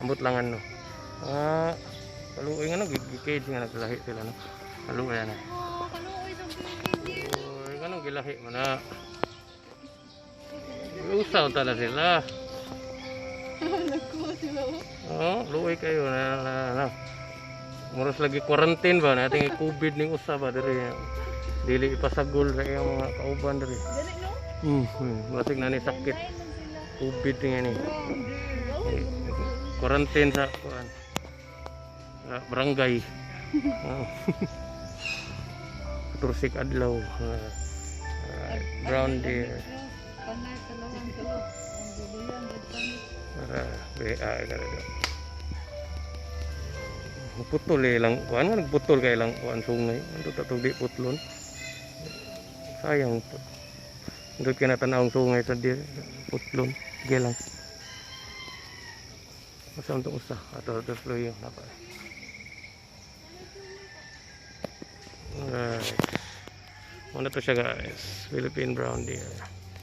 Ambot lang ano. Ah, kaluoy nga no, gi-cage nga naglahi sila no. Kaluoy ana. Oh, kaluoy sa Philippine deer. Uy, nganong gilahi man na. Usaw tala sila. Nagkuha sila oh. Oh, luoy kayo na na na. Muras lagi quarantine ba natin COVID ning usa ba diri. Dili ipasagol sa iyang mga kauban diri. Gani no? Basig na ni sakit Nine lang sila. COVID nga ni. Brown deer. Oh, Quarantine sa kuan. Sa barangay. Oh. Tursik adlaw. Alright, brown deer. Panay kalawan kalo. Ang buluyan, red. Para BA ka na. Putol eh lang kuan nga nagputol kay lang kuan sungay. Ando ta di putlon. Sayang po. Ando kay natanawng sungay sa di putlon. Sige lang. Asa ang usa? Ato ato flow yung napa. Alright. Muna to siya, guys. Philippine brown deer.